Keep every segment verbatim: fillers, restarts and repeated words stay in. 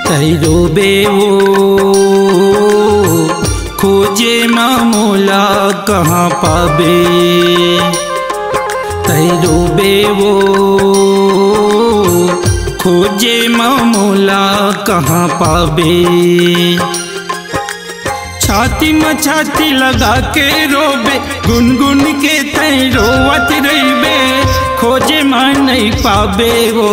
तै रोबे वो, खोजे म मोला कहाँ पाबे? तै रोबे वो, खोजे म मोला कहाँ पाबे? छाती म छाती लगा के रोबे, गुनगुन के तै रोवत रहिबे, खोजे म नहीं पाबे वो।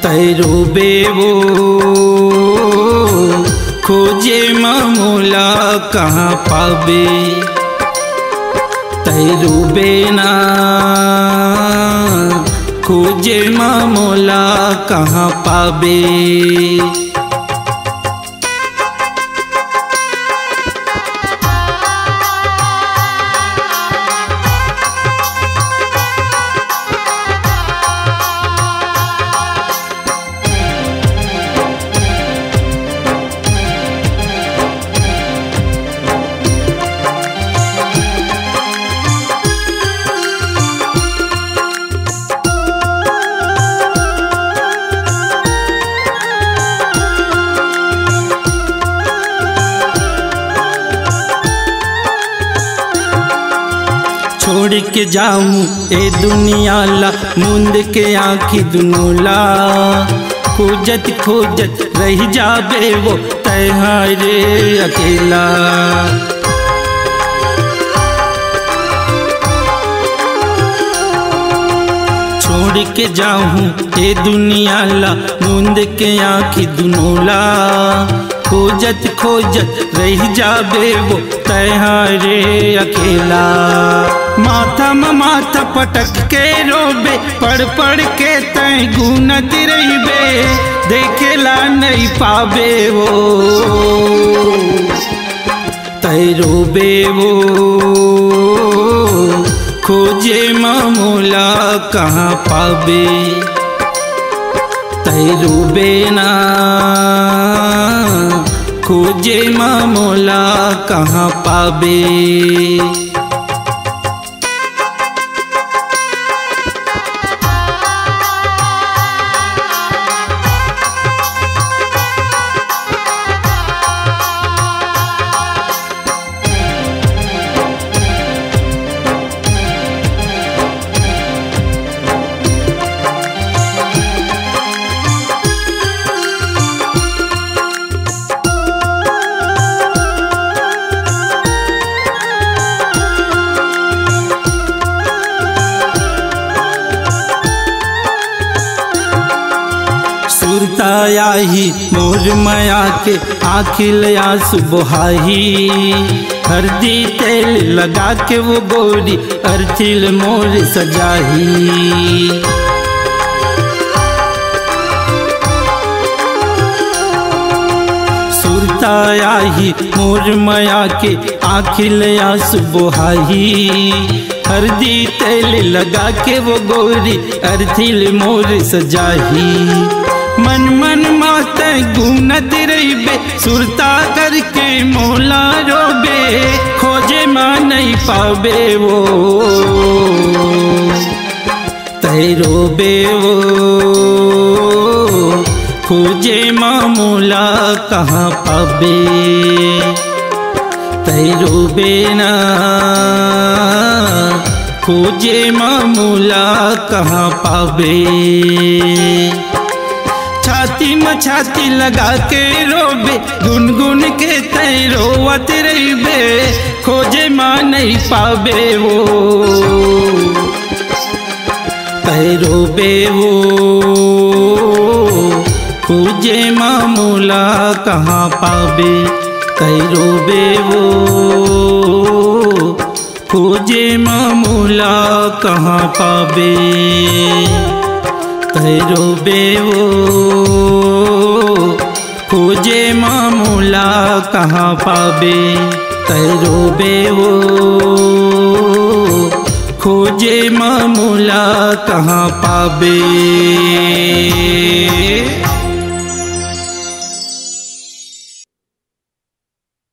तै रोबे वो, खोजे म मोला कहाँ पाबे? तै रोबे ना, खोजे म मोला कहाँ पाबे? छोड़ के जाऊं ए दुनिया ला, मूंद के आँखी दुनों ला, खोजत खोजत रह जाबे वो तैहारे अकेला। छोड़ के जाऊं ए दुनिया ला, मूंद के आँखी दुनों ला, खोजत खोजत रह जाबे वो तैहारे अकेला। माथा म माथा पटक के रोबे, पड़ पड़ के तै गुनत रहिबे, देखेला नहीं पाबे वो। तै रोबे वो, खोजे म मोला कहाँ पाबे? तै रोबे ना, खोजे म मोला कहाँ पाबे? सुरता आही मोर मया के, आँखी ले आंसू बोहाही। हरदी तेल लगा के वो गोरी, अरथिल मोर सजाही। सुरता आही मोर मया के, आँखी ले आंसू बोहाही। हरदी तेल लगा के वो गोरी, अरथिल मोर सजाही। मन मन मात गुनत रहिबे, सुरता करके मोला रोबे, खोजे मा नहीं पाबे वो। तै रोबे वो, खोजे मा मोला कहाँ पाबे? तै रोबे ना, खोजे मा मोला कहाँ पाबे? छाती म छाती लगा के रोबे, गुनगुन के तै रोवत रहिबे, खोजे मा नहीं पाबे वो। तै रोबे वो, खोजे मा मोला कहाँ पाबे? तै रोबे वो, खोजे मा मोला कहाँ पाबे? तै रोबे वो, खोजे मा मोला कहाँ पाबे? तै रोबे वो, खोजे मा मोला कहाँ पाबे?